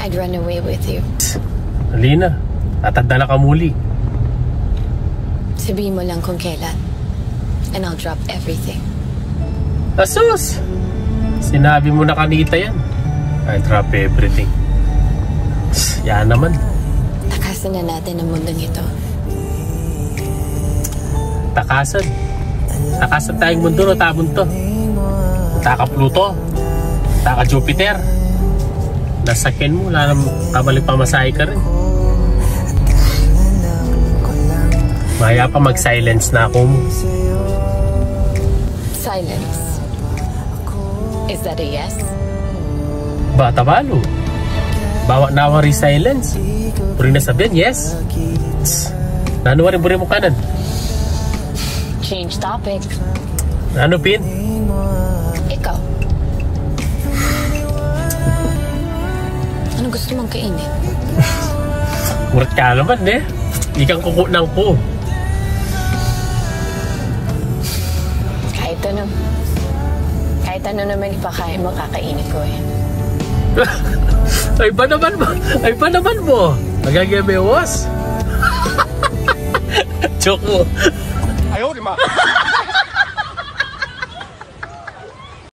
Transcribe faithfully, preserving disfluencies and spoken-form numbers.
I'd run away with you. Lina, tatanda na ka muli. Sabihin mo lang kung kailan. And I'll drop everything. Asus! Sinabi mo na kanita yan. I drop everything. Yan naman. Takasan na natin ang mundong ito. Takasan. Takasan tayang mundo, no, tabon to. Taka Pluto. Taka Jupiter. Nasakyan mo, wala nang kabalik pamasahe ka rin. Maya pa mag-silence na ako. Silence. Is that a yes? Bata balu. Bawa na wari silence. Buri na sabian, yes. Nanu wari buri mu kanan? Change topic. Nanu pin? Ikaw. Ano gusto mong kainin? Murat ka naman eh. Ikang kuku ng ku. Kahit ano. Kahit ano naman ipakain mo, kakainin ko eh. Ay ba naman mo? Ay ba naman mo? Agagya may was? Joke mo. Ayaw, di ma.